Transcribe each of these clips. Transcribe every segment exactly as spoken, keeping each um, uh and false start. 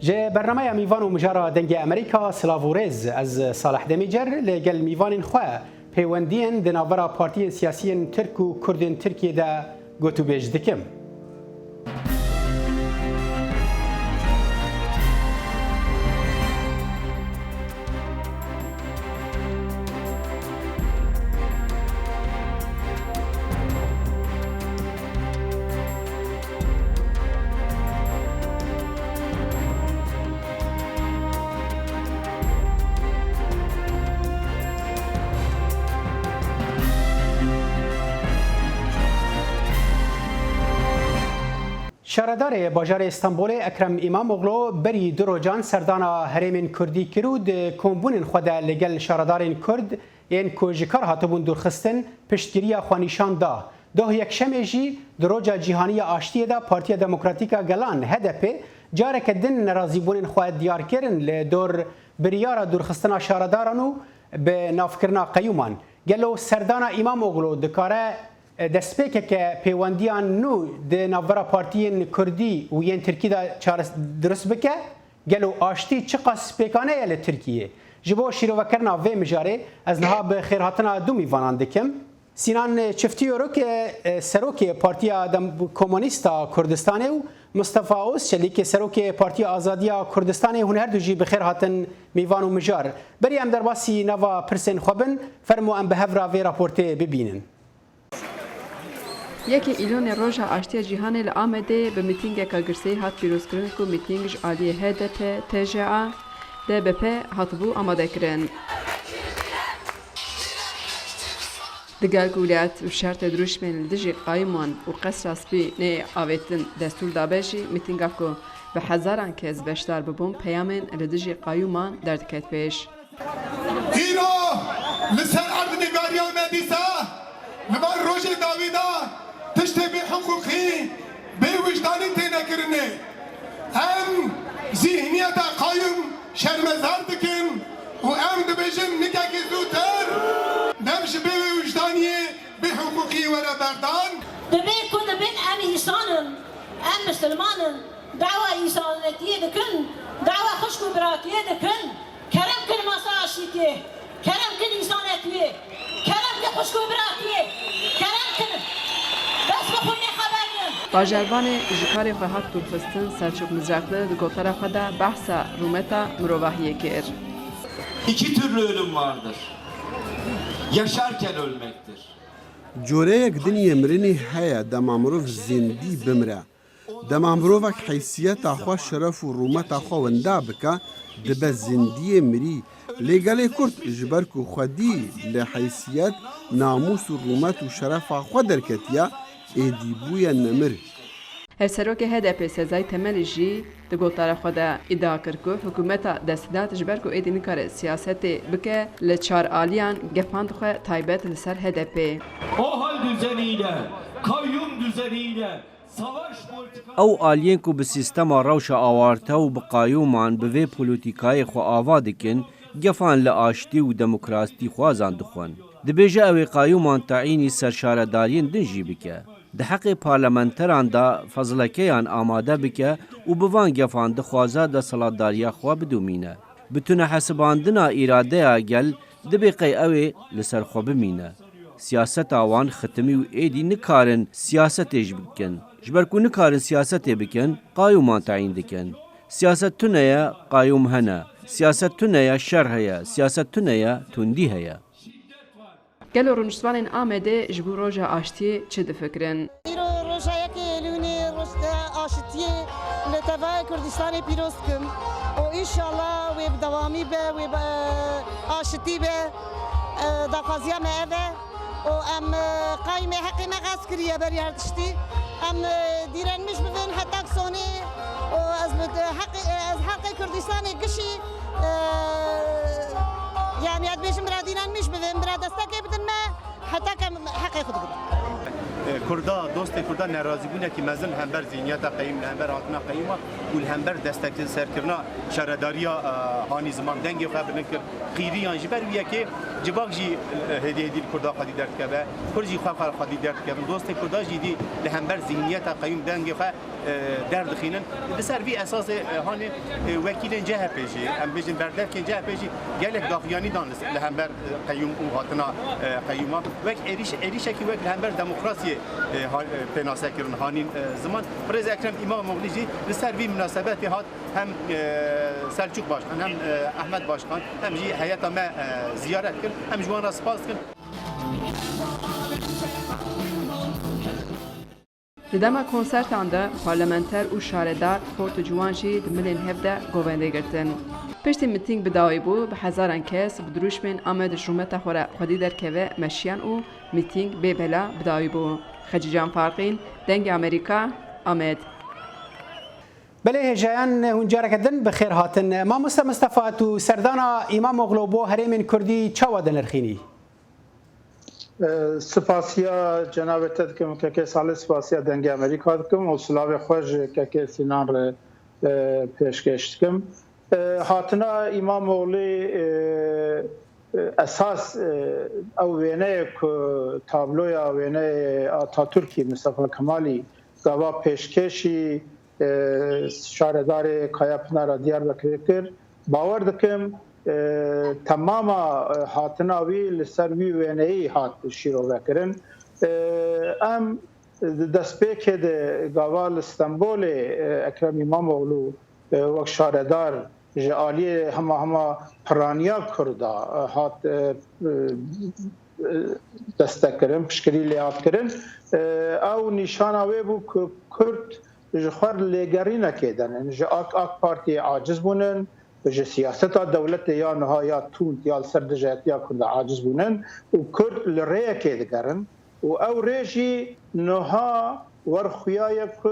Ji bernameya Mîvan û Mijara Dengê Amerîka, silav û rêz. Ez Salih Demîcer li gel mîvanên xwe pêwendiyên di navbera partiyên siyasiyên Tirk û Kurdên Tirkiyê de gotûbêj dikim. Şaredarê bajarê Stenbolê Ekrem Îmamoglu berî du rojan serdana herêmên Kurdî kir û di kombûnên xwe de li gel şaredarên Kurd yên ku ji kar hatibûn dûrxistin, piştgiriya xwe nîşan da. Doh yekşemê jî di Roja Cîhanî ya Aştiyê de Partiya Demokratîk a Gelan, H D P, careke din nerazîbûnên xwe diyar kirin li dor biryara dûrxistina şaredaran û bi navkirina qeyûman. Gelo serdana Îmamoglu dikare destpêkeke pêwendiyan nû di navbera partiyên Kurdî û yên Tirkî de çares-, dirust bike? Gelo aştî çiqas pêkane ye li Tirkiyê? Ji bo şîrovekirina vê mijarê ez niha bi xêrhatina du mîvanan dikim. Sînan Çiftîyoruk, e, serokê Partiya Dem-, Komunîst a Kurdistanê û Mistefa Ozçelîk, serokê Partiya Azadiya Kurdistanê, hûn her du jî bi xêr hatin mîvan û mijar. Berî em derbasî nava pirsên xwe bin, fermo em bi hev re vê raportê bibînin. Yekê Îlonê Roja Aştiya Cîhanê li Amedê bi mîtîngeke girseyî hat pîrozkirin ku mîtîng ji aliyê H D P, T J A, D B P hatibû amadekirin. Digel ku wilayet bi şertê dirûşmên li dijî qayûman û Qesra Spî neyê avêtin destûr dabe jî, mîtînga ku bi hezaran kes beşdar bibûn, peyamên li dijî qayûman derdikevt pêş. Îro li ser erdnîgariya me dîsa li van rojê dawî de tiştê bêhiqûqî, bêwijdanî têne kirinê. Em zîhniyeta qayûm şermezar dikin û em dibêjin nikekî zûtir dev ji bêwijdaniyê, bêhiqûqiyê were berdan. Dibê ku dibin em însan in, em misilman in, dawa însanetiyê dikin, dawa xwişk û biratiyê dikin. Kerem kin masa aşîtiyê, kerem kin însanetiyê, kerem kin xwişk û biratiyê, kerem kin dest bi xwînê xeber bin. Bajarvanê ji karê xwe hat dûrxistin Selçûk Mizrakli di gotara xwe de behsa rûmeta mirovahiyê kir. İki türlü ölüm vardır. Yaşarken ölmektir. Coreyek din yê mirinê heye dema mirov zindî bimire. Dema mirovek heysiyeta xwe, şeref û rûmeta xwe winda bike, dibe zindiyê mirî. Lê gelê Kurd ji ber ku xwedî li heysiyet, namûs û rûmet û şerefa xwe derketiye, êdî bûye nemir. Hevserokê H D P Sezai Temelî jî di gotara xwe de îdia kir ku hikûmeta desthilat ji ber ku êdî nikare siyasetê bike, li çar aliyan gefan dixwe taybet li ser H D P. O hal düzeniyle, kayyum düzeniyle savaş politikası. Ew aliyên ku bi sîstema rewşa awarte û bi qayûman bi vê polîtîkayê xwe ava dikin, gefan li aştî û demokrasîtîxwazan dixwin. Dibêje ew ê qayûman tayînî serşaredariyên din jî bike. Di heqê parlamenteran de fezlekeyan amade bike û bi van gefan dixwaze desthilatdariya xwe bidomîne. Bi tunehesibandina îradeya gel dibê qey ew ê li ser xwe bimîne. Siyaseta wan xitimî û êdî nikarin siyasetê jî bikin. Ji ber ku nikarin siyasetê bikin, qayûman tayîn dikin. Siyaset tune ye, qayûm hene. Siyaset tune ye, şer heye. Siyaset tune ye, tundî heye. Gelo rûniştvanên Amedê ji bo Roja Aştiyê çi difikirin? Îro roja yekê Êlûnê, roj aşitiyê li tevaya Kurdistanê pîroz dikim û înşallah wê bi dewamî be, wê bi aşitî be. Daxwaziya me ev e û em qayûmê heqê me xas kiriye berî her tiştî. Em direnmiş bibin heta sonê û ez bi heqê, ez heqê Kurdistanê gişî, e, yanî ez dibêjim bira direnmiş bibin, bira destekê bidin me, heta ke em heqê xwe digirin. E, Kurda, dostê Kurda nerazîbûnekî mezin li hember zîhniyeta qeyûm, li hember hatina qeyûma û li hember destekserkirina şaredariya, e, hanî ziman dengê xwe bilind kir. Qîriyan ji ber wî yekê civak jî, e, hêdî hêdî li Kurda xwedî derdikeve, Kurd jî xwe xwe xwedî derdikevin. Dostê Kurda jî dî li hember zîhniyeta qeyûm dengê xwe e, derdixînin. Li ser vî esasê, e, hanê, e, wekîlên C H P jî, em bêjin berdevkên C H P jî gelek daxuyanî dan li, li hember, e, qeyûm û hatina, e, qeyûman. Wek êrîş, êrîşekî wek li hember demokrasiyê, e, ha-, e, pênase kirin, hanîn, e, ziman. Birêz Ekrem Îmamoğlu jî li ser vî minasebetê hat hem, e, Selçuk Başkan hem, e, Ahmet Başkan hem jî heyeta me, e, ziyaret kir. Em ji wan re spas dikin. Di dema konsertan de parlamenter û şaredar xort û ciwan jî di milên hev de govendê girtin. Piştî mitîng bi dawî bû, bi hezaran kes bi dirûşmên Amed ji rûmeta xwe re xwedî derkeve meşiyan û mitîng bê bela bi dawî bû. Xecîcan Farqîn, Dengê Amerîka, Amed. Belê hêjayan hûn careke din bi xêr hatin. Mamoste Mistefa, tu serdana Îmamoğlu bo herêmên Kurdî çawa dinirxînî? E, Spasiya cenabê te dikim, kekê Salih, spasiya Dengê Amerîka dikim û silavê xwe ji kekê Sînan re, e, pêşkêş dikim. E, hatina Îmamoğlî, e, e, esas, e, ew wêneyê ku tabloya wêneyê Atatürkî, Mustafa Kemalî gava pêşkêşî, e, şaredarê Kayapınara Diyarbekirê kir. Bawer dikim, e, temama, e, hatina wî li ser wî wêneyî hat şîrovekirin. E, em di destpêkê de gava li Stenbolê, e, Ekrem İmamoğlu, e, wek şaredar ji aliyê hema hema piraniya Kurda, e, hat, e, e, destek kirin, piştgirî lê hat kirin. E, ew nîşana wê bû ku Kurd ji xwe lêgerînekê denin. Ji AK, AK Partiyê aciz bûnin, ji siyaseta dewletê ya niha ya tund ya li ser dijayetiya Kurda aciz bûnin û Kurd li rêyekê digerin û ew rê jî niha werxuya ye ku,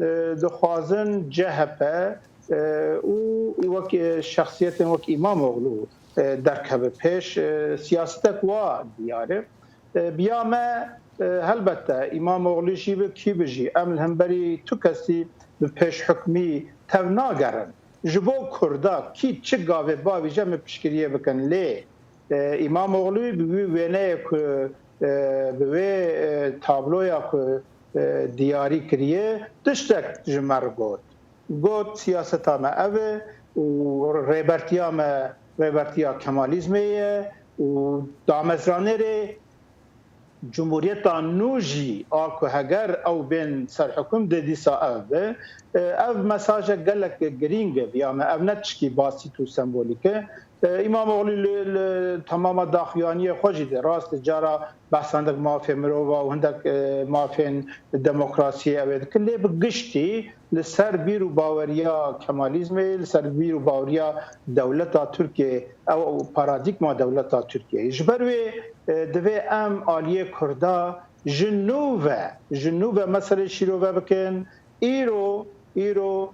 e, dixwazin C H P, e, û wek, e, şexsiyetên wek Îmamoğlu, e, derkeve pêş, e, siyasetek wa diyar e. E, biya me, e, helbette, Îmamoğlu jî bi kî bi jî, em li hemberî tu kesî bi pêşhukmî tev nagerin. Ji bo Kurda kî çi gavê bavîje, em ê piştgiriyê bikin. Lê, e, Îmamoğlu bi wî wêneyê ku, e, bi wê, e, tabloya ku, e, diyarî kiriye, tiştek ji me re got. Got, siyaseta me ev e û rêbertiya me rêbertiya Kemalîzmê ye û damezranêrê Cumhuriyeta nû jî a ku heger ew bên ser hikum dê dîsa ev be. E, ev mesajek gelek girîng e, biya me ev ne tişkî basît û sembolîk e. E, Îmamoğlu li, li temama daxuyaniyê xwe jî de rast e, cara behsa hindek mafê mirova û hindek, e, mafên demokrasiyê ew ê dikin. Lê bi giştî li ser bîr û baweriya Kemalîzmê, li ser bîr û baweriya dewleta Tirkiyê, ew, ew paradîgma dewleta Tirkiyeyê. Ji ber wê, e, divê em aliyê Kurda ji nû ve, ji nû ve meselê şîrove bikin. Îro, îro,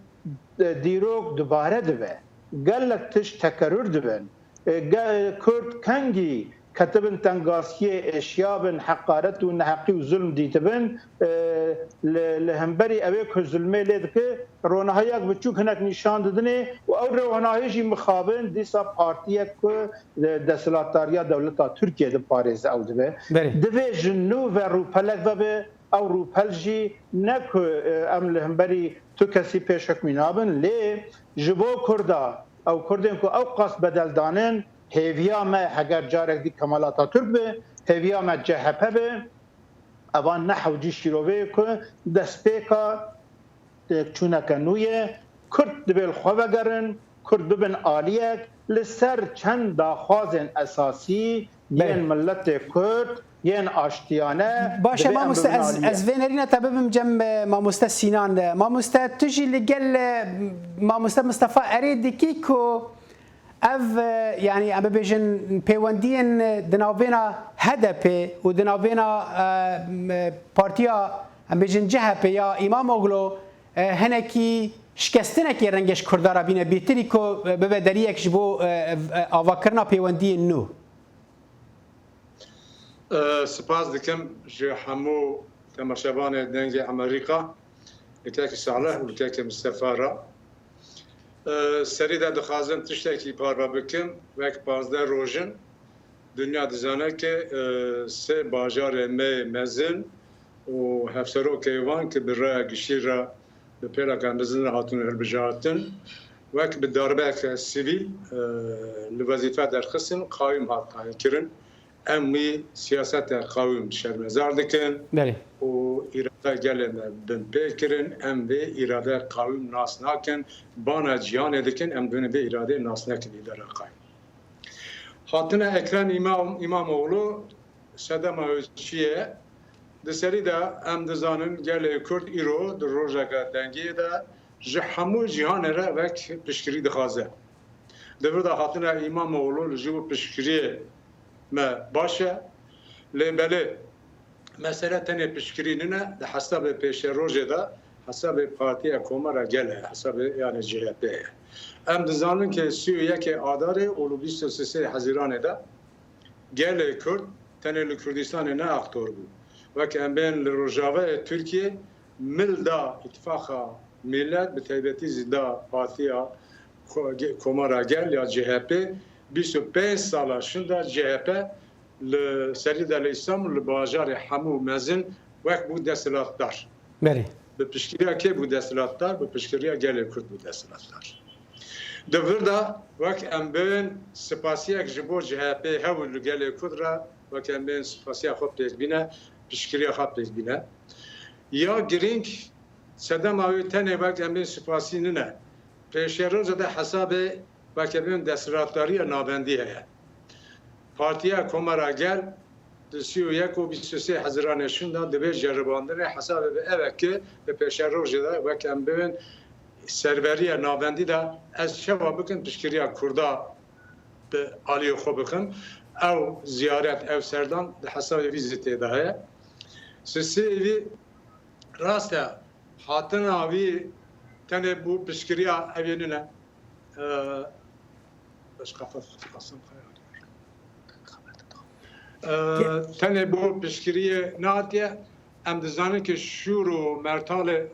e, dîrok dubare dibe. Gelek tişt tekerrür dibin. E, ge-, Kurd kengî ketibin tengasiyê, êşiyabin, heqaret û neheqî û zulm dîtibin, e, li, li hemberî ewê ku zulmê lê dike, ronahiyek biçûk hinek nîşan didinê û ew ronahî jî mixabin dîsa partiyek ku, e, desthilatdariya dewleta Tirkiye diparêze ew dibe. Belê. Divê ji nû ve rûpelek vebe, ew rûpel jî ne ku, e, em li hemberî tu kesî pêşhukmî nabin, lê ji bo Kurda, ew Kurdên ku ew qas bedel danin, hêviya me heger carek dî Kemal Atatürk be, hêviya me C H P be, evan ne hewcî şîrove ye ku destpêka, e, çûneke nû ye. Kurd divê li xwe vegerin, Kurd bibin aliyek li ser çend daxwazên esasî Belê. yên miletê Kurd, yên aştiyane. Baş e, divê em mamoste, bibin ez, aliyek. Ez vê nerîna te bibim cem, e, mamoste Sînan. Mamoste, tu jî li gel, e, mamoste Mistefa erê dikî ku ev, e, yanî em bibêjin pêwendiyên, e, di navbêna H D P û di navbêna, e, m-, partiya, em bêjin C H P ya Îmamoğlu, e, hinekî şikestinekê rengê ji Kurda re bîne bêtirî ku, e, bibe deriyek ji bo, e, e, avakirina pêwendiyên nû. E, spas dikim ji hemû temaşevanê Dengê Amerîka, li kekî Salih û li kekî Mistefa re. E, serî de dixwazim tiştekî parve bikim. Wek pazdeh roj in, dinya dizane ke, e, sê bajarê me mezin û hevserokê wan ke bi raya giştî re bi pêleke mezin re hatine hilbijartin. Wek bi darbeyeke sivîl, e, li wezîfe derxistin, qawîm hat tayînkirin. Em wî siyaseta qawîm şermezar dikin Belê. û îrada gelê me binpê kirin. Em vê îrade qawîm nas nakin, bana cîhanê dikin, em dibin vê îradeyê nas nekin îdara qawîm. Hatine Ekrem İmam, İmamoğlu sedema wê çi ye? Di serî de em dizanin gelê Kurd îro di rojeke dengê de ji hemû cîhanê re wek piştgirî dixwaze. Di vir de hatine Îmamoğlu li ji bo piştgiriyê me baş e. Lê belê mesele tenê piştgirî nine, di hesabê pêşerojê de hesabê Partiya Komara Gel e, hesabê yani C H P ye. Em dizanin ke sî û yekê Adarê û li bîst û sê Hezîranê de gelê Kurd tenê li Kurdistanê ne aktor bû. Wek em bên li rojavayê Tirkiyê mil da Îtifaqa Millet, bi taybetî zî da Partiya Ko-, Ge-, Komara Gel ya C H P, bîst û pênc sala şinda C H P li serî de li Îstanbul li bajarê hemû mezin wek bû desthilatdar. Berê. Bi piştgiriya kê bû desthilatdar? Bi piştgiriya gelê Kurd bû desthilatdar. Di vir de wek em bên spasiyek ji bo C H P hewl li gelê Kurd re, wek em bên spasiya xwe pêk bîne, piştgiriya xwe pêk bîne. Ya girîng sedema wê tenê wek em bên spasî nine. Pêşeroja de hesabê wek em bên desthilatdariya navendî heye. Partiya Komara Gel di sî û yek û bîst û sê Hezîranê şinda divê ceribandinê hesabê bi ev e ki di pêşerojê de wek em bibin serveriya navendî de ez çawa bikin piştgiriya Kurda bi aliyê xwe bikim. Ew ziyaret, ev serdan di hesabê vî zî tê de heye. Sisê vî rast e, hatina vî tenê bû piştgiriya evê nine. Ee, başka fas-, fasıl Ee, tenê bo piştgiriyê nehatiye, em dizanin ki şûr û mertalê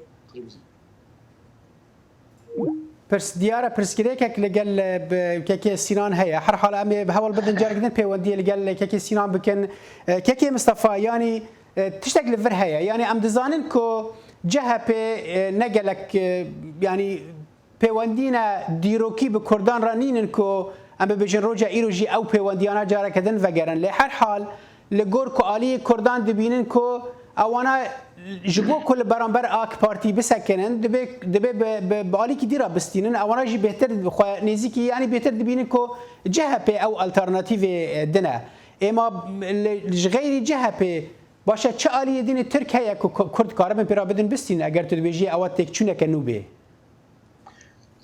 Pirs diyar e, pirsgirêkek li gel, e, bi Kekê Sînan heye. Her hal em ê bi hewl bidin carek din pêwendiyê li gel Kekê Sînan bikin. E, Kekê Mistefa, yanî, e, tiştek li vir heye. Yanî em dizanin ku C H P, e, ne gelek, e, yanî pêwendî ne dîrokî bi Kurdan re nînin ku em bibêjin roja îro jî ew pêwendiyana careke din vegerin. Lê her hal li gor ku aliyê Kurdan dibînin ku ewana ji bo ku li beramber A K Partî bisekinin, dibê, dibê bi, bi, bi alîkî dî re bistînin, ewana jî bêhtir xwe nêzîkî, yanî bêhtir dibînin ku C H P ew alternatîvê, e, din e. Êma li, ji xeyrî C H P baş e, çi aliyê dînê Tirk heye ku Ku-, Kurd karibin pê re bidin bistînin, eger tu dibêjî ewa têkçûneke nû bê?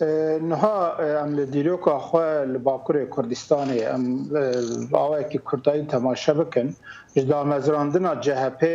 E, niha, e, em li dîroka xwe li Bakurê Kurdistanê em, e, bi awayekî kurtayî temaşe bikin. Ji damezrandina C H P,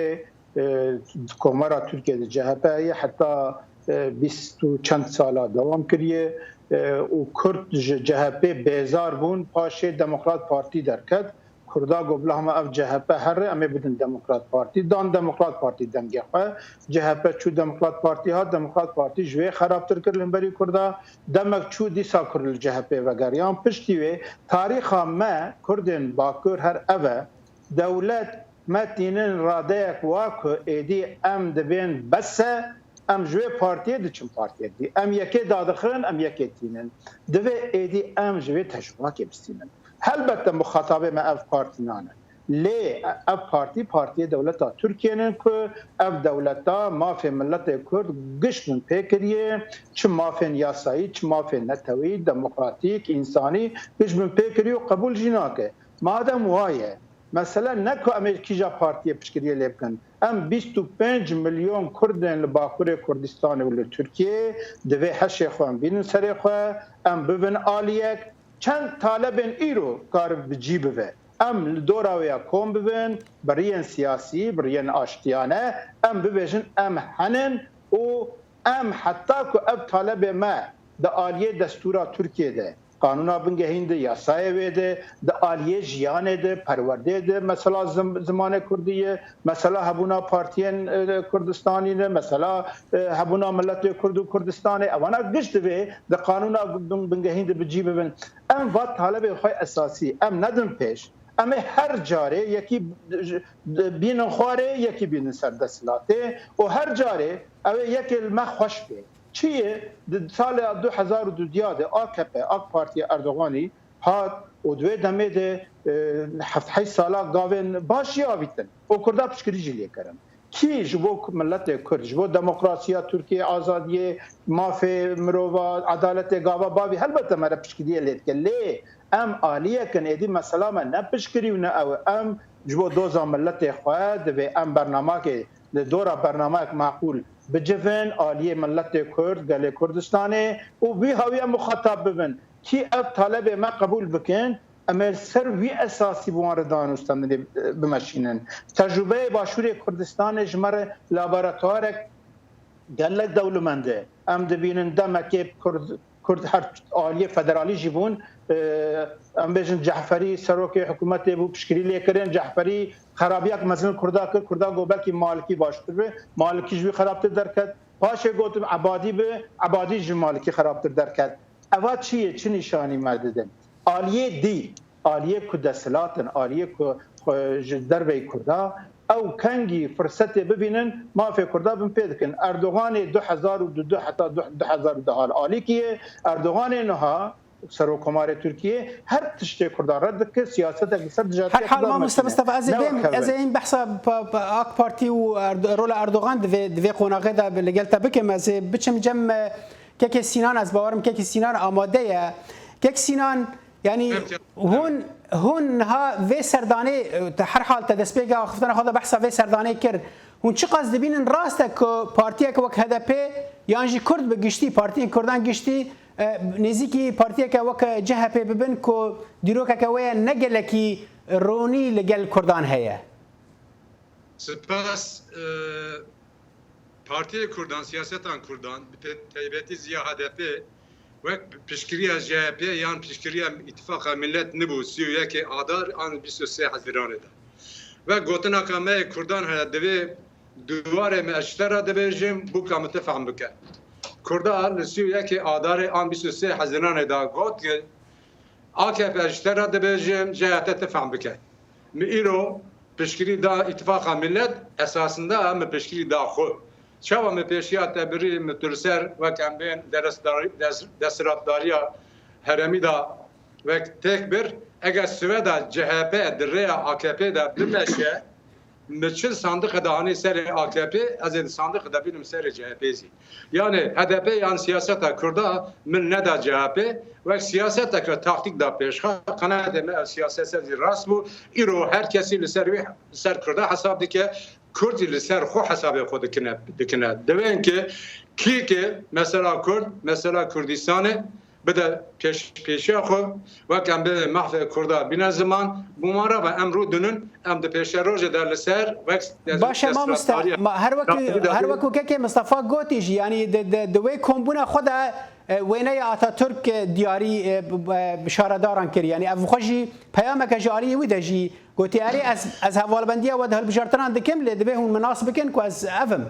e, Komara Tirkiye de C H P heye heta, e, bîst û çend sala dewam kiriye, e, û Kurd ji C H P bêzar bûn, paşê Demokrat Partî derket. Kurda got, "Bila hema ev C H P here, em ê bidin Demokrat Partî." Dan Demokrat Partî dengê xwe. C H P çû Demokrat Partî hat, Demokrat Partî ji wê xerabtir kir li hemberî Kurda. Demek çû dîsa Kurd li C H P vegeriyan. Piştî wê tarîxa me Kurdên Bakur her ev e. Dewlet me tînin radeyek wa ku êdî em dibên bes e, em ji wê partiyê diçin partiyek dî. Em yekê dadixin, em yekê tînin. Divê êdî em ji vê tecrûbakê bistînin. Helbette muxatabê me ev partî nane. Lê ev partî, partiyê dewleta Tirkiye ne ku ev dewleta mafê miletê Kurd giş bin pê kiriye, çi mafên yasayî, çi mafên neteweyî, demokratîk, însanî giş bin pê kiriye û qebûl jî nake. Madem waye, mesele ne ku em ê kîja partiyê piştgiriyê lê bikin. Em bîst û pênc milyon Kurd in li Bakurê Kurdistanê û li Tirkiyeyê, divê hişê xwe em bînin serê xwe, em bibin aliyek, çend talebên îro karib bi cî bibe. Em li dora wê ya kom bibin, bi riyên siyasî, bi riyên aştiyane, em bibêjin, em henin û em heta ku ev talebê me di aliyê destûra Tirkiyê de, qanûna bingehîn de, yasayê wê de, di aliyê jiyanê de, perwerdeyê de, mesela zim-, zimanê kurdî ye, mesela hebûna partiyên, e, Kurdistanî ne, mesela, e, hebûna miletê Kurd û Kurdistanê, ewana giş divê di qanûna bin-, bingehîn de bi cî bibin. Em va talebê xwe esasî, em nedin pêş. Em ê her carê yekî bînin xwarê, yekî bînin ser desthilatê û her carê ew ê yekê li me xweş bê. Çi ye? Di sala du hezar û duduya de A K P, AK Partiya Erdoganî hat û di wê demê de, e, heft heşt sala gavên baş jî avîtin û Kurda piştgirî jî lê kirin. Kî ji bo miletê Kurd, ji bo demokrasiya Tirkiyê, azadiyê, mafê mirova, edaletê gava bavî, helbete me re piştgiriyê lê dike. Lê em aliyek in, êdî mesela me ne piştgirî û ne ew e. Em ji bo doza miletê xwe divê em bernamakê, li dora bernamek maqûl bicivin, aliyê miletê Kurd, gelê Kurdistanê û vî hawî em muxatab bibin. Kî ev talebê me qebûl bikin, em ê li ser wî esasî bi wan re danûstandinê, e, bimeşînin. Tecrûbeyê Başûrê Kurdistanê ji me re laboratuwarek gelek dewlemend e. Em dibînin demekê Kurd, Kurd her aliyê federalî jî bûn. E, em bêjin Cehferî serokê hikûmetê bû, piştgirî lê kirin. Cehferî xerabiyak mezin Kurda kir. Kurda got belkî Malikî baştir be. Malikî ji wî xerabtir derket. Paşê gotin Ebadî be. Ebadî ji Malikî xerabtir derket. Eva çi ye? Çi nîşanî me didin? Aliyê dî, aliyê ku desthilat in, aliyê ku xwe ji derveyî Kurda, ew kengî firsetê bibînin, mafê Kurda bin pê dikin. Erdoganê du hezar û du heta du hezar û deh alî kiriye. Erdoganê niha Serokkomarê Tirkiyê her tiştê Kurdan red dike, siyasetek li ser dijatiya Her hal Kurdan mamoste meşîne. Mustafa, ez ê bêm, ez ê ên behsa pa-, pa-, AK Partî û Erdo-, rola Erdogan di vê, di vê qonaxê de li gel te bikim. Ez ê biçim cem, e, Kekê Sînan, ez bawerim Kekê Sînan amade ye. Kek Sînan, yanî Belki hûn, hûn niha vê serdanê, e, te her hal te destpêka axiftina xwe de behsa vê serdanê kir. Hûn çiqas dibînin rast e ku partiyeke wek H D P yan jî Kurd bi giştî, partiyên Kurdan giştî, e, nêzîkî partiyeke wek C H P bibin ku dîrokeke wê ye ne gelekî ronî li gel Kurdan heye? Spas, e, Partiyê Kurdan, siyasetan Kurdan, bi te-, taybetî ziya H D P, wek piştgiriya C H P yan piştgiriya Îtifaqa Millet nibû sî û yekê Adar an bîst û sê Hezîranê de. Wek gotina ka me yê Kurdan heye, divê duwarê me ez ji te re dibêjim, bûka min tu fehm bike. Kurda li sî û yekê Adarê an bîst û sê Hezîranê de got ki, A K P ji te re dibêjim, C H P tu fehm bike. Min îro piştgirî da Îtifaqa Millet, esasında min piştgirî da xwe. Çawa min pêşiya te birî, min tu li ser wek em bên deresdar-, des-, desthilatdariya herêmî da wek têk bir, eger Sweda C H P di rêya A K P de bimeşe, min çil sandiqe de anî serê A K P, ez ê di sandiqe de bînim serê C H P zî. Yani H D P yan siyaseta Kurda min neda C H P, wek siyaseteke taktîk da pêşxa, qenaetê me ev siyaset zî rast bû. Îro her kesî li ser wî, li ser Kurda hesab dike, Kurd zî li ser xwe hesabê xwe dikine, dikine. Divên ki kî ki mesela Kurd, mesela Kurdistanê, bide pêş, pêşiya xwe, wek em bê mehfê Kurda bîne ziman, bûma re ve em rû dinin, em di pêşerojê de li ser wek Baş e, mamoste, desthilatdariya ma her wekî, dawî de her bû. Wekî kekê Mistefa gotî jî, yanî di, di, di wê kombûna xwe de, e, wêneya Atatürk, e, diyarî, e, b-, b-, şaredaran kir. Yanî ev xwe jî peyameke ji aliyê wî de jî gotî, erê ez, ez hevalbendiya we di hilbijartinan dikim, lê divê hûn min nas bikin ku ez ev im.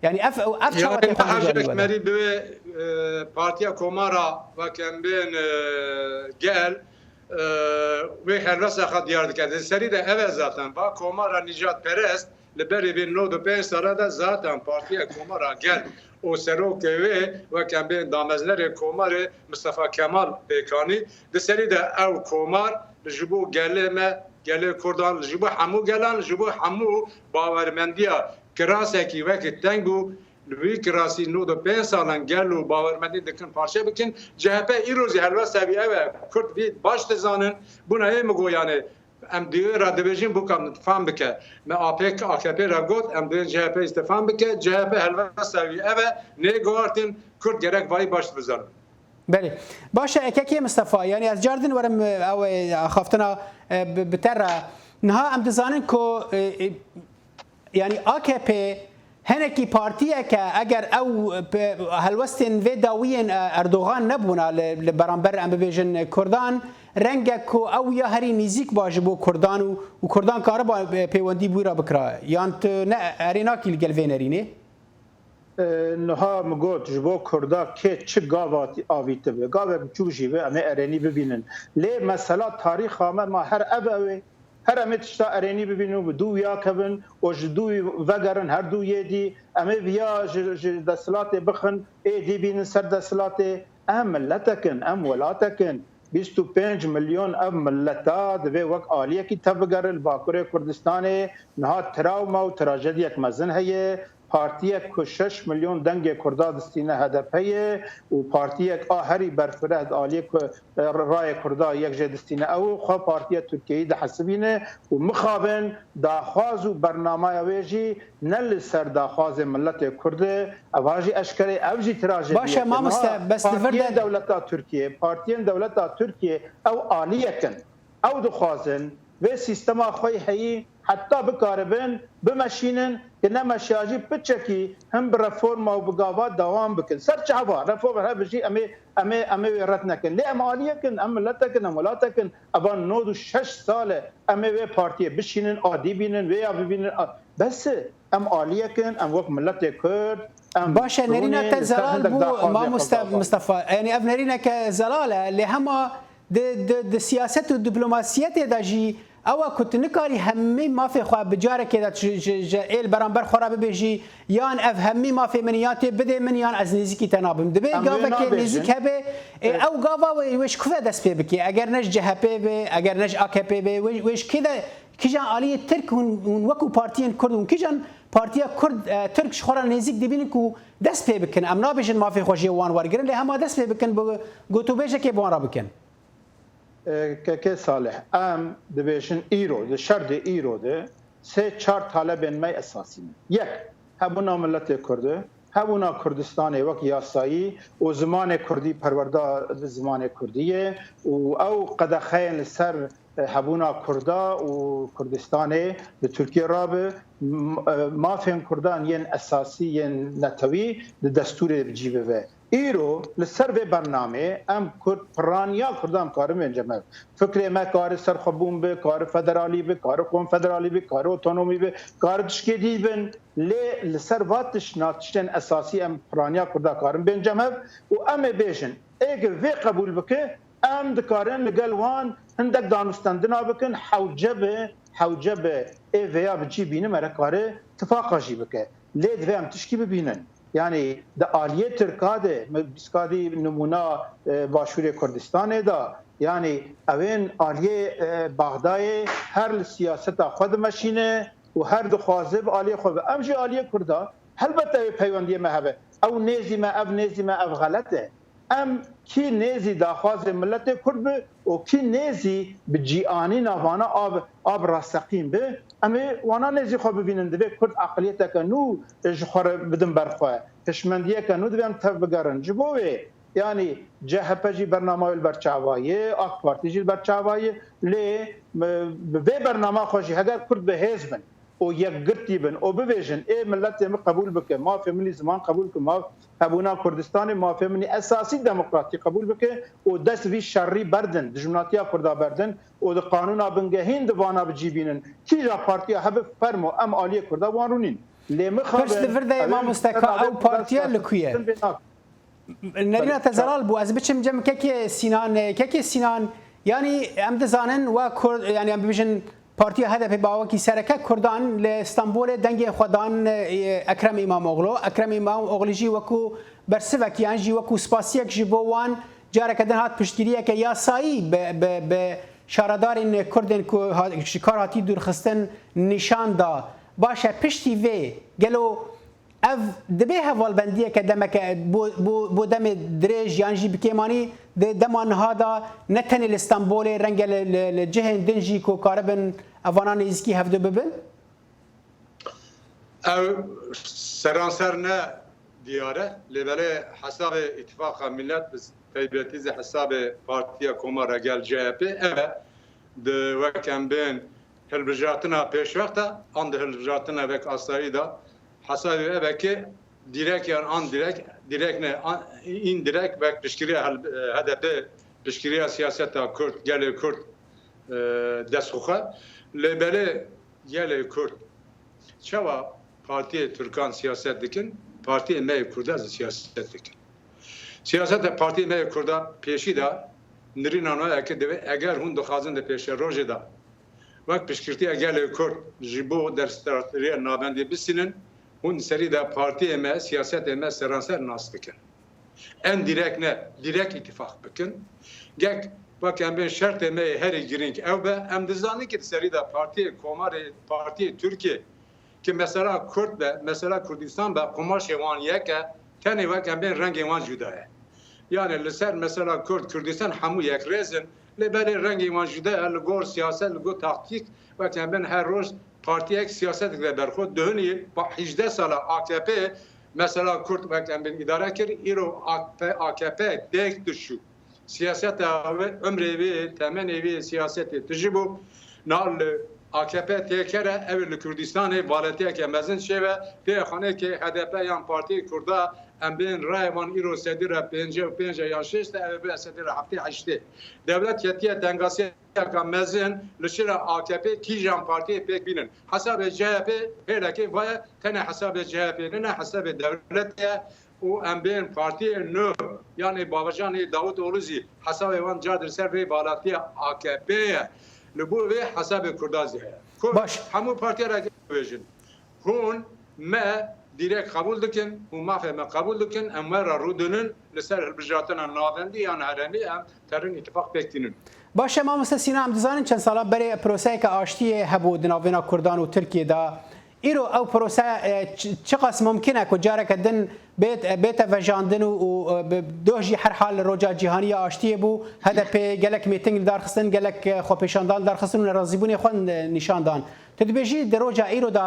Yanî ev, ev çawa Yani tê xwe her mijariye jek were? Merî bi wê, e, Partiya Komara wek em bên, e, gel, e, wê helwesta xwe diyar dike. Di serî de ev e zaten. Va komara nîjadperest li berî vê nod û pênc sala de zaten Partiya Komara gel û serokê wê wek em bên dameznerê komarê Mistefa Kemal pêkanî. Di serî de ew komar li ji bo gelê me, gelê Kurdan, li ji bo hemû gelan, li ji bo hemû bawermendiya kirasekî wekî teng û li wî kirasî nod û pênc salan gel û bawermendî dikin parçe bikin. C H P îro zî helwesta wî ew e. Kurd vî baş dizanin. Bûna ê min got, yanî em di wê re dibêjin bûka min fam bike. Me A P K, A K P re got, em dibêjin C H P îstîfam bike. C H P helwesta wî ev e. Nê guhartin, Kurd gerek vayî baş bizanin. Belê. Baş e, kekê Mistefa, yanî ez cardin werim, e, ew, e, axaftina, e, bi, bi te re. Niha em dizanin ku, e, e, yanî A K P hinekî partiyeke, eger ew, e, helwestên vê dawiyên, e, Erdogan nebûna li, li beramber, em bibêjin, Kurdan, renge ku ew ya herî nîzîk ba ji bo Kurdan û, û Kurdan kariba, e, pêwendî bi wî re bikira. Yan tu ne, erê nakî li gel vê nerînê? E, niha min got, ji bo Kurda kê çi gav avîtibe, gavek biçûk jî be, em ê erênî bibînin. Lê mesela tarîxa me ma her ev ew ê. Her em ê tişta erênî bibînin û bi dû wiya kevin û ji dû vegerin her dû yê dî. Em ê viya ji, ji desthilatê bixin, ê dî bînin ser desthilatê. Em miletek in, em welatek in. Bîst û pênc milyon ev mileta divê wek aliyekî tevbigere. Li Bakurê Kurdistanê niha trawma û trajediyek mezin heye. Partiyek ku şeş milyon dengê Kurda distîne H D P ye û partiyek a herî berfireh di aliyê ku, e, rayê Kurda yek jê distîne ew xwe partiya Tirkiyeyî dihesibîne û mixabin daxwaz û bernamaya wê jî ne li ser daxwazê miletê Kurd e. Eva jî eşkerê, ev jî trajediyek e. Baş e, mamoste, bes li vir partiyên de dewleta Tirkiye, partiyên dewleta Tirkiye ew aliyek in. Ew dixwazin vê sîstema xwe yê heyî heta bikaribin bimeşînin, ki nemeşiya jî piçekî him bi reforma û bi gava dewam bikin. Ser çava reforma hebe jî em ê, em ê, em ê wê red nekin. Lê em aliyek in, em miletek in, em welatek in. Eva nod û şeş sal e em ê wê partiyê bişînin, a dî bînin, wê ya bibînin. A, bes e. Em aliyek in, em wek miletê Kurd, em Baş e, nerîna te zelal bû, mamoste Mistefa. Yanî ev nerîneke zelal e, lê hema di, di, di siyaset û diplomasiyetê de jî ew e ku tu nikarî hemî mafê xwe bi carekê de ji, ji, ji ê li beramber xwe re bibêjî, yan ev hemî mafê min e, ya tê bidê min, yan ez nêzîkî te nabim. Divê gavekê nêzîk hebe, ê, ew gava wê, wê ji ku ve dest pê bike? Eger ne ji C H P be, eger ne ji A K P be, wê, wê ji kê de Kîjan aliyê Tirk hûn, hûn wekû partiyên Kurd, hûn kîjan partiya Kurd, e, Tirk ji xwe re nêzîk dibînin ku dest pê bikin? Em nabêjin mafê xwe jê wan wergirin, lê hema dest pê bikin bi gotûbêjekê bi wan re bikin. E, Keke Salih, em dibêjin îro, di şerdê îro de sê çar talebên me esasî ne. Yek, hebûna miletê Kurd e. Hebûna Kurdistanê wek yasayî û zimanê Kurdî, perwerda bi zimanê Kurdî ye û ew qedexeyên li ser, e, hebûna Kurda û Kurdistanê li Tirkiye rabe, m-, e, mafên Kurdan yên esasî, yên netewî di destûrê bi cî bibe. Îro li ser vê bernameyê em Kurd, piraniya Kurdan em karin bên cem hev. Fikrê me kare serxwebûn be, kare federalî be, kare konfederalî be, kare otonomî be, kare tişkê dî bin. Lê li ser va tişt, na tiştên esasî em piraniya Kurda karin bên cem hev û em ê bêjin, ê gi vê qebûl bike, em dikarin li gel wan hindek danûstendina bikin, hewce be, hewce be, ê vêya bi cî bîne mere kare tifaqa jî bike. Lê divê em tişkî bibînin. Yanî di aliyê Tirka de, me bîskadî nimûna, e, Başûrê Kurdistanê da, yanî ewên aliyê, e, Baxdayê her li siyaseta xwe dimeşîne û her dixwaze bi aliyê xwe be. Em jî aliyê Kurda, helbet ew ê peywendiyê me hebe. Ew nêzî me, ev nêzî me, ev xelet e. Em kî nêzî daxwazê miletê Kurd bi û kî nêzî bi cîanîna vana a bi, a bi rasteqîn bi, em ê wana nêzî xwe bibînin. Divê Kurd aqiliyeteke nû ji xwe re bidin ber xwe. Hişmendiyeke nû divê em tev bigerin. Ji bo wê, yanî C H P jî bernama wê li ber çava ye, AK Partî jî li ber çava ye, lê, e, bi vê bernama xwe jî heger Kurd bi hêz bin, û yekgirtî bin û bibêjin, ê miletê min qebûl bike, mafê min î ziman qebûl bike, maf hebûna Kurdistanê mafê min î esasî demokratî qebûl bike û dest vî şerî berdin, dijminatiya Kurda berdin û di qanûna bingehîn di vana bi cî bînin. Kîja partiya hebe fermo, em aliyê Kurda wan rûnîn. Lê mixabin, pirs li vir de ye, mamoste, ka ew partiya li ku ye? Nerîna te zelal bû. Ez biçim cem Kekê Sînan. Kekê Sînan, yanî em dizanin we Kurd, yanî em bibêjin Partiya H D P bi awakî sereke Kurdan li Stenbolê dengê xwe dan, e, Ekrem Îmamoğlu. Ekrem Îmamoğlu jî wekû bersivek yan jî wekû spasiyek ji bo wan careke din hat piştgiriyeke yasayî bi, bi, bi şaredarên Kurdên ku ha-, ji kar hatî dûrxistin nîşan da. Baş e, piştî vê gelo Ev dibe hevalbendiyeke demeke bo, bo, bo demê dirêj yan jî bi kêmanî di dema niha de ne tenê li Stenbolê, renge li, li, li cihên din jî ku karibin evana nêzîkî hevdu bibin? Ew seranser ne diyar e, lê belê hesabê Îtifaqa Millet, bi taybetî zî hesabê Partiya Komar a gel C H P, ev e, di wek em bên hilbijartina pêşwext de, an di hilbijartina wek asayî de, hesabê ev e ki direkt yan an direkt, direkt ne, an, indirekt wek piştgiriya hel-, H D P, piştgiriya siyaseta Kurd, gelê Kurd, e, dest xwe. Lê belê gelê Kurd çawa partiyê Tirkan siyaset dikin, partiyê me yê Kurda zî siyaset dikin. Siyaseta partiyê me yê Kurda pêşî de nirîna nû ye ki divê eger hûn dixwazin di pêşerojê de wek piştgirtiya gelê Kurd ji bo dersdartiriya navendê bisînin, hûn serî de partiyê me, siyasetê me seranser nas bikin. En direkt ne, direkt îtîfaq bikin. Gek wek em bên şertê me yê herî girîng ew be, em dizanin ki di serî de partiyê komarê, partiyê Tirkiye ki mesela Kurd be, mesela Kurdistan be, qumaşê wan yek e, tenê wek em bên rengê wan cuda ye. Yani li ser mesela Kurd, Kurdistan hemû yekrêz in, lê belê rengê wan cuda ye, li gor siyaset, li gor taktîk, wek em bên her roj partiyek siyasetek de berxwe. Duhunî pa-, hejdeh sala A K P mesela Kurd wek em bên îdare kir, îro A K P, A K P têk dişû. Siyaseta wê, umrê wê, temenê wê siyasetê tijî bû. Na li A K P têkere, ew li Kurdistanê valetiyeke mezin çêve, pê xanê ki H D P yan Partiyê Kurda, em bên rayê wan îro sedî re pêncî û pênc e yan şêst e, ew bê sedî re heftê heştê. Dewlet ketiye tengasiyeka mezin li şira A K P kîjan partiyê pêk bînin. Hesabê C H P hêlekê vaye, tenê hesabê C H P nine, hesabê dewletê ye. Û em bên partiyê nû, yanî Babacanê Davutoğlu zî hesabê wan car dir ser vê valatiya A K P ye. Li bo vê hesabê Kurda zî heye. Ku Baş. Hemû partiya re bêjin. Hûn me direkt qebûl dikin û mafê me qebûl dikin, em we re rûdinin li ser hilbijartina navendî yan herêmî em terin îtifaq pêk tînin. Baş e, mamoste Sînan, em dizanin çend sala berê proseyeke aştiyê hebû di navbêna Kurdan û Tirkiyê de. Îro ew prose, e, çi, çiqas mumkin e ku careke din bêt-, e, bête vejandin û, û, e, bi doh jî her hal roja cîhanî ya aştiyê bû, H D P gelek mîting li dar xistin, gelek, e, xwepêşandan li dar xistin û nerazîbûnê xwe, e, nîşan dan. Tu dibêjî di roja îro de,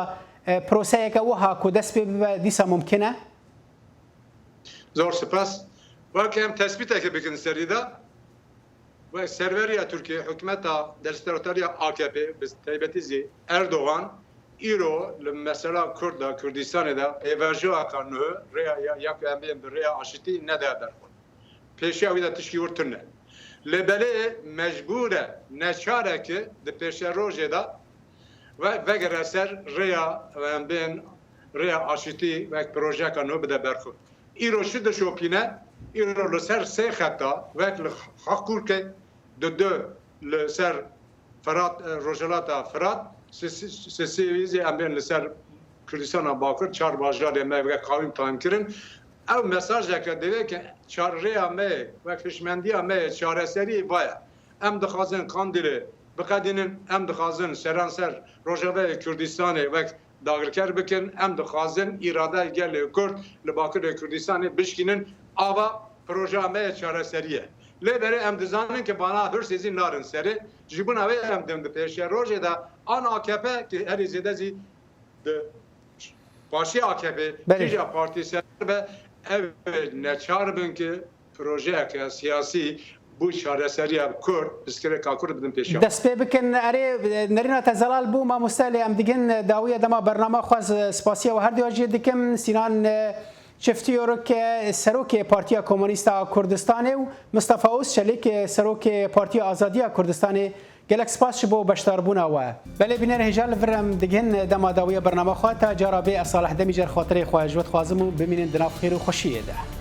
e, proseyeke wiha ku dest pê bibe dîsa mumkin e? Zor spas. Wek em tespîtekê bikin serî de, wek serveriya Tirkiye, hikûmeta desthilatdariya A K P, bi taybetî zî Erdogan, îro li mesela Kurd de, Kurdistanê de pêvajoyeka nuh, rêya ya, ya ku em bên bi rêya aşitî nede derxwe. Pêşiya wî de tişkî wir tune. Lê belê mecbûr e, neçar e ki di pêşerojê de ve-, vegere ser rêya, em bên rêya aşitî wek projeyeka nû bide ber xwe. Îro çi dişopîne? Îro li ser sê xeta, wek li Xakurkê, di du li ser Firat, e, rojhilata Firat, si-, si-, si-, sê wî zî em bên li ser Kurdistana Bakur, çar bajarê me wek qawîm tayin kirin. Ew mesajeke divê ke çar rêya me, wek hişmendiya me, çareserî vaya. Em dixwazin Qandîlê biqedînin, em dixwazin seranser Rojavayê Kurdistanê wek dagirker bikin, em dixwazin îradeyê gelê Kurd li Bakurê Kurdistanê bişkînin, ava projeya me ye çareserî ye. Lê berê em dizanin ke bana hirsê zî narin serê, ji bona wê em din di pêşerojê de an A K P ki herî zêde zî di paşê A K P Belê. Kîja partî ser be, ew ê neçar bin ki projeyeke siyasî bo çareseriya Kurd, pirsgirêka Kurd bidin pêşiya. Dest pê bikin. Erê, nerîna te zelal bû, mamoste, lê em digin dawiya dema bernama xwe. Spasiya we her duya jê dikim. Sînan, e, Çiftîyoruk, e, serokê Partiya Komunîst a Kurdistanê û Mistefa Ozçelîk, e, serokê Partiya Azadiya Kurdistanê, gelek spas ji bo beşdarbûna we. Belê bînerê hêja, li vir em digihîn dema dawiya bernama xwe, ta cara bê ez Salih Demîcer xatirê xwe ji we dixwazim û bimînin di nav xêr û xweşiyê de.